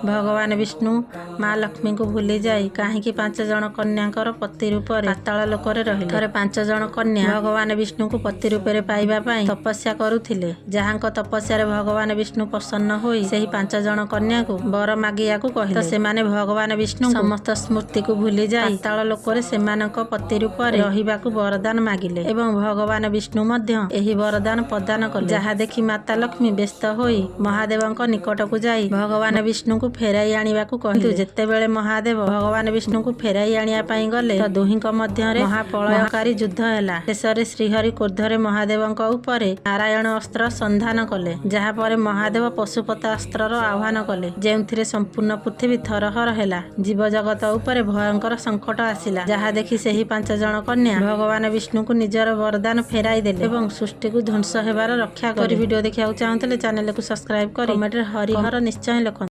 ଭଗବାନ ବିଷ୍ଣୁ ମା ଲକ୍ଷ୍ମୀଙ୍କୁ ଭୁଲି ଯାଇ କାହିଁକି 5 ଜଣ କନ୍ୟାଙ୍କର ପତି ରୂପରେ ପାତାଳ ଲୋକରେ ରହିଲେ? ଥରେ 5 ଜଣ କନ୍ୟା ଭଗବାନ ବିଷ୍ଣୁଙ୍କୁ ପତି ରୂପରେ ପାଇବା ପାଇଁ ତପସ୍ୟା କରୁଥିଲେ, ଯାହାଙ୍କ ତପସ୍ୟାରେ ଭଗବାନ ବିଷ୍ଣୁ ପ୍ରସନ୍ନ ହୋଇ ସେହି 5 ଜଣ କନ୍ୟାକୁ ବର ମାଗିବାକୁ କହିଲେ ତ ସେମାନେ ଭଗବାନ ବିଷ୍ଣୁ ସମସ୍ତ ସ୍ମୃତିକୁ ଭୁଲି ଯାଇ ପାତାଳ ଲୋକରେ ସେମାନଙ୍କ ପତି ରୂପରେ ରହିବାକୁ ବରଦାନ ମାଗିଲେ ଏବଂ ଭଗବାନ ବିଷ୍ଣୁ ମଧ୍ୟ ଏହି ବରଦାନ ପ୍ରଦାନ କଲେ, ଯାହା ଦେଖି ମାତା ଲକ୍ଷ୍ମୀ ବ୍ୟସ୍ତ ହୋଇ ମହାଦେବଙ୍କ ନିକଟକୁ ଯାଇ ଭଗବାନ ବିଷ୍ଣୁଙ୍କୁ ଫେରାଇ ଆଣିବାକୁ କହିଲେ। ଯେତେବେଳେ ମହାଦେବ ଭଗବାନ ବିଷ୍ଣୁଙ୍କୁ ଫେରାଇ ଆଣିବା ପାଇଁ ଗଲେ ତ ଦୁହିଁଙ୍କ ମଧ୍ୟରେ ମହାପ୍ରଳୟକାରୀ ଯୁଦ୍ଧ ହେଲା। ଶେଷରେ ଶ୍ରୀହରି କ୍ରୋଧରେ ମହାଦେବଙ୍କ ଉପରେ ନାରାୟଣ ଅସ୍ତ୍ର ସନ୍ଧାନ କଲେ, ଯାହା ପରେ ମହାଦେବ ପଶୁପତା ଅସ୍ତ୍ରର ଆହ୍ୱାନ କଲେ, ଯେଉଁଥିରେ ସମ୍ପୂର୍ଣ୍ଣ ପୃଥିବୀ ଥରହର ହେଲା। ଜୀବଜଗତ ଉପରେ ଭୟଙ୍କର ସଙ୍କଟ ଆସିଲା, ଯାହା ଦେଖି ସେହି 5 ଜଣ କନ୍ୟା ଭଗବାନ ବିଷ୍ଣୁଙ୍କୁ ନିଜର ବରଦାନ ଫେରାଇ ଦେଲେ ଏବଂ ସୃଷ୍ଟିକୁ ଧ୍ୱଂସ ହେବାର ରକ୍ଷା କରି। ଭିଡ଼ିଓ ଦେଖିବାକୁ ଚାହୁଁଥିଲେ ଚ୍ୟାନେଲକୁ ସବସ୍କ୍ରାଇବ କରି କମେଣ୍ଟରେ ହରିହର ନିଶ୍ଚୟ ଲେଖନ୍ତୁ।